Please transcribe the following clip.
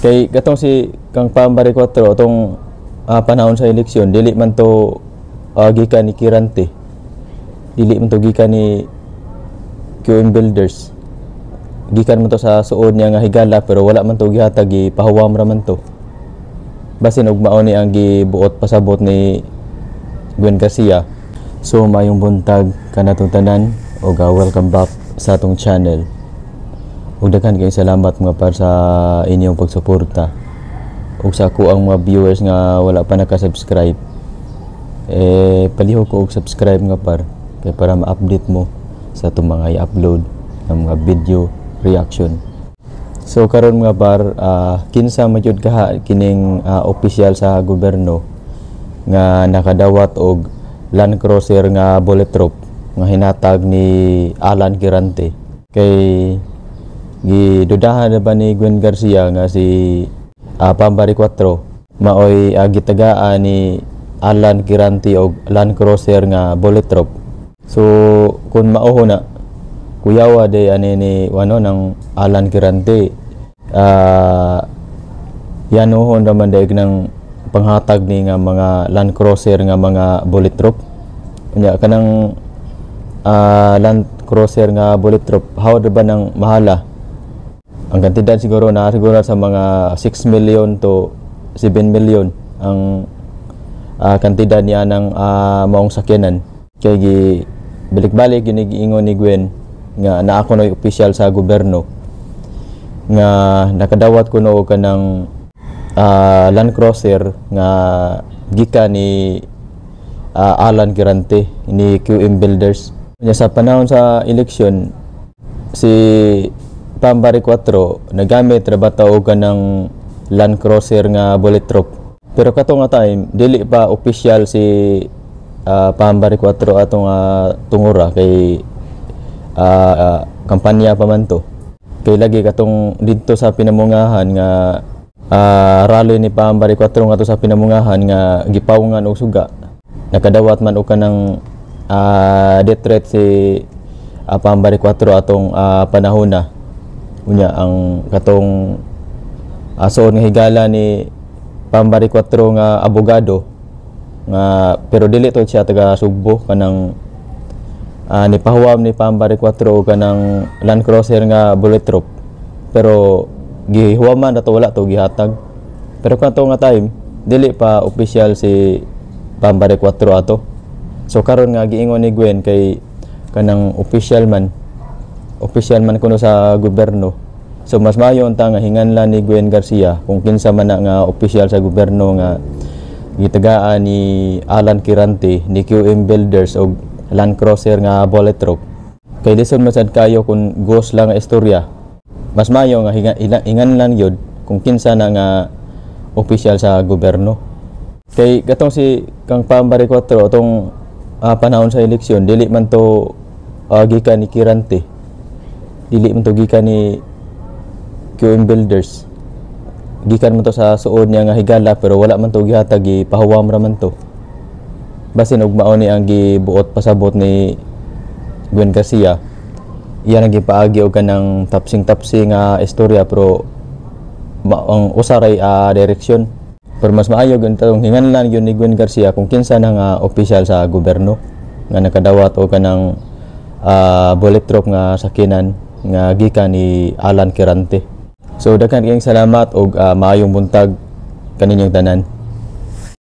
Kay katong si kang Pambari 4 atong panahon sa eleksyon, dili man to gikan ni Quirante. Dili man to gikan ni QM Builders. Gikan man to sa suod niya nga higala, pero wala man to gihatag, gipahuwam ra man to. Basin og mao ni ang gibuot pasabot ni Gwen Garcia. So maayong buntag kanatong tanan ug welcome back sa atong channel. Ug daghan kayong salamat, mga par, sa inyong pagsuporta. Ug sa ako ang mga viewers nga wala pa naka-subscribe, eh palihog ko og subscribe nga par, kay para ma-update mo sa atong mga i-upload ng mga video reaction. So karon, mga par, kinsa man jud kaha kining opisyal sa gobyerno nga nakadawat og Land Cruiser nga bulletproof nga hinatag ni Alan Quirante? Kay gidudahan na ba ni Gwen Garcia nga si Pambari 4 maoy gitagaan ni Alan Quirante og Land Cruiser nga bulletproof? So kung mao na, kuyawa day ani ni ano ng Alan Quirante, yanuhon raman day ng panghatag ni nga mga Land Cruiser nga mga bulletproof. Unya kanang Land Cruiser nga bulletproof, how ba ng mahala ang kantidad? Siguro na siguro sa mga 6 million to 7 million ang kantidad niya ng maong sakyanan, kay gi balik-balik gini giingon ni Gwen nga naa kuno'y opisyal sa gobyerno nga nakadawat kuno og kanang Land Cruiser nga gikan ni Alan Quirante ni QM Builders. Nya sa panahon sa eleksyon, si Pambari 4 nagamit ra ba ta og kanang Land Cruiser nga bulletproof. Pero kato nga time, dili pa official si Pambari 4 atong tungura, kay kampanya pa man to. Kay lagi katong didto sa Pinamungahan nga rally ni Pambari 4 nga sa Pinamungahan nga gipawungan og suga. Nakadawat man og kanang death threat si Pambari 4 atong panahon na. Unya ang katong suod nga higala ni Pambari 4 nga abogado nga, pero dili to siya taga Sugbo, kanang nipahuwam ni Pambari 4 og kanang Land Cruiser nga bulletproof, pero gihuwaman na to, wala to gihatag. Pero kato nga time, dili pa official si Pambari 4 ato. So karon nga giingon ni Gwen kay kanang official man kuno sa gobyerno, so mas maayo unta nga hinganlan ni Gwen Garcia kung kinsa man na nga official sa gobyerno nga gitagaan ni Alan Quirante ni QM Builders og Land Cruiser nga bulletproof, kay lisod man sad kayo kung ghost lang nga istorya. Mas maayo nga hinganlan gyud kung kinsa na nga official sa gobyerno. Kay katong si kang Pambari 4 atong panahon sa eleksyon, dili man to gikan ni Quirante, dili man to gikan ni QM Builders. Gikan man to sa suod niya nga higala, pero wala man to gihatag, gipahuwam ra man to. Basin og mao ni ang gibuot pasabot ni Gwen Garcia, iyan ang gipaagi og kanang tapsing-tapsing nga istorya, pero ang usa ray direksyon. Pero mas maayo gyud tong hinganlan gyud ni Gwen Garcia kung kinsa na nga opisyal sa gobyerno nga nakadawat og kanang bulletproof nga sakyanan nga gikan ni Alan Quirante. So daghan kayong salamat og maayong buntag kaninyong tanan.